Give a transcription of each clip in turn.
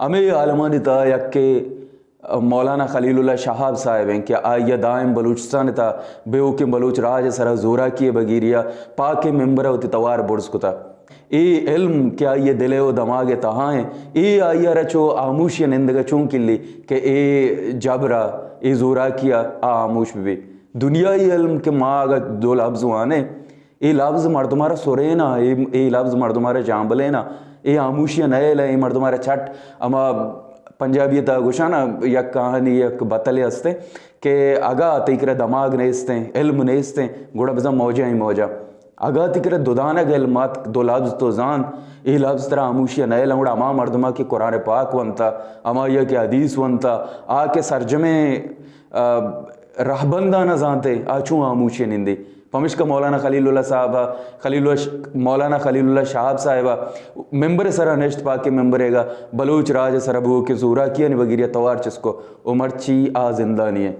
ہمے عالمانی تہا یکے مولانا خلیل اللہ شہاب صاحب ایں کہ آئی ءَ دائم بلوچستان ءِ تہا بے اوکیں بلوچ راج ءِ سرا زوراکی ءِ بگیری ءَ پاکیں ممبر ءَ وتی توار برز کتا۔ اے علم کہ آئی ءِ دل ءُ دماغ ءِ تہا ایں، اے آئی ءَ را چو ہاموشی ءَ نندگ ءَ چون کلی کہ اے جبر ءَ، اے زوراکی ءَ آ ہاموش بہ بی۔ دنیائی علم کہ ما اگاں دو لبز وانیں، اے لبز مردم ءَ را سرینا، اے، اے لبز مردم ءَ را جامبلینا، اے ہاموشی ءَ نئیلا، اے مردم ءَ را چٹ، ہما پنجابی ءِ تہا گوشانا یک کہانی، یک بتلے ہستیں کہ اگاں تئی کرا دماغ نیستیں، علم نیستیں، گڑا بزاں موجہ ایں موجہ۔ اگاں تئی کرا دو دانگ علم ات، دو لبز تو زان، اے لبز ترا ہاموشی ءَ نئیلا، گڑا ہما مردم ءَ کہ قرآن پاک ونتا، ہمائی ءَ کہ حدیث ونتا، آ کہ سرجمیں، آ، رہبنداں نہ زانتے، آ چون ہاموشی ءَ نندی؟ پمشکا مولانا خلیل اللہ صاحب ءَ، خلیل اللہ ش-، مولانا خلیل اللہ شہاب صاحب ءَ ممبر ءِ سرا نشت، پاکیں ممبر ءِ گا بلوچ راج ءِ سرا بوکیں زوراکیانی بگیری ءَ توار چست کو، او مرچی آ زندانی ایں۔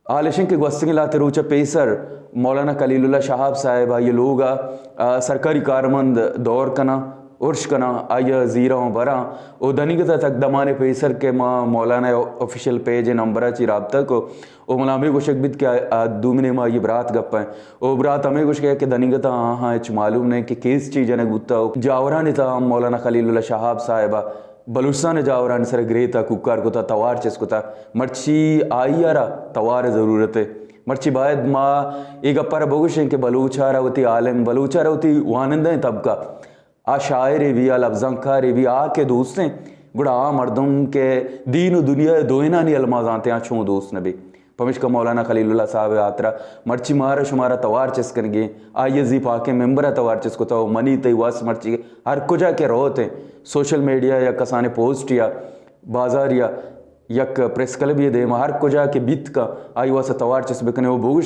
حال اش ایں کہ گوستگیں لہتے روچ ءَ پیسر مولانا خلیل اللہ شہاب صاحب آئی ءِ لوگ ءَ، آ، سرکاری کارمند دور کناں، ارش کناں، آئی ءَ زیراں ءُ براں۔ او دنیگت ءَ تک دمانے پیسر کہ ما مولانا ءِ آفیشل پیج ءِ نمبر ءَ چی رابطہ کو، او منا ہمے گوشگ بیت کہ آ، آ دومی نیمہ آئی ءِ برات گپ ءَ ایں۔ او برات ہمے گوشگ ءَ کہ دنیگت ءَ آہاں ہچ معلوم نہ کہ کیس چی جنگ بوتا۔ او جاورانی تہا ہم مولانا خلیل اللہ شہاب صاحب ءَ بلوچستان ءِ جاورانی سر ءَ گریتا، کوکار کتا، توار چست کتا۔ مرچی آئی ءَ را توار ءِ ضرورت ایں۔ مرچی باید ما اے گپ ءَ را بگوشیں کہ بلوچ ءَ را وتی عالم، بلوچ ءَ را وتی وانندہیں طبقہ، آ شاعرے بی، آ لبزانکارے بی، آ کہ دوستیں، گڑا آ مردم کہ دین ءُ دنیا ءِ دوئینانی علم ءَ زانتیں، آ چون دوست نہ بی؟ پمیشکا مولانا خلیل اللہ صاحب ءِ ہاترا مرچی مارا شمارا توار چست کنگی ایں۔ آئی ءَ زی پاکیں ممبر ءَ توار چست کتا ءُ منی تئی وس مرچی ہر کجا کہ روت ایں، سوشل میڈیا یا کسانیں پوسٹ یا بازار یا یک پریس کلبے ءِ دیما ہر کجا کہ بیت کن، آئی واسطہ توار چست بکنے ءُ بگوش